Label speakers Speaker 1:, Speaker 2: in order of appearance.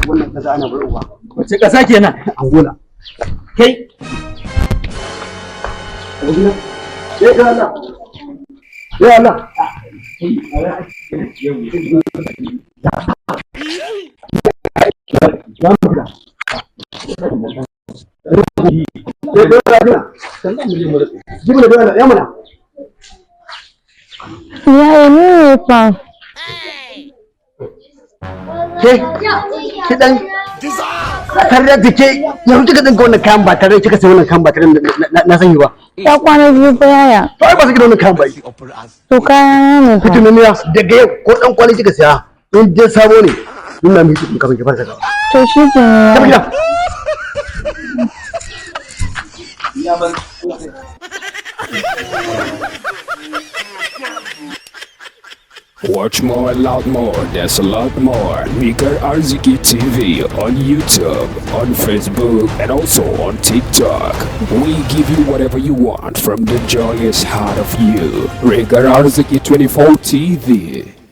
Speaker 1: Wannan kasa ana bar uba.
Speaker 2: Wace ƙasa kenan?
Speaker 1: Angola.
Speaker 2: Kai.
Speaker 1: Abokina. Ya Allah. Ya Allah.
Speaker 3: Yaya, ni ne fa.
Speaker 1: Ke, ki dan tare da ke yanzu kika dinka wannan kayan ba tare kika sai wannan kayan ba tare da na sani ba.
Speaker 3: Ya kwana biyu fa, yaya.
Speaker 1: To ai ba su da wannan kayan ba.
Speaker 3: To kayana ne fa.
Speaker 1: Fitinanniya, daga yau ko dan kwali kika saya, in dai sabo ne, nuna miki kafin ki fara sakawa.
Speaker 3: To shi ke
Speaker 1: Tafi gida.
Speaker 4: Watch more, a lot more. There's a lot more. Rigar Arziki TV on YouTube, on Facebook, and also on TikTok. We give you whatever you want from the joyous heart of you. Rigar Arziki 24 TV.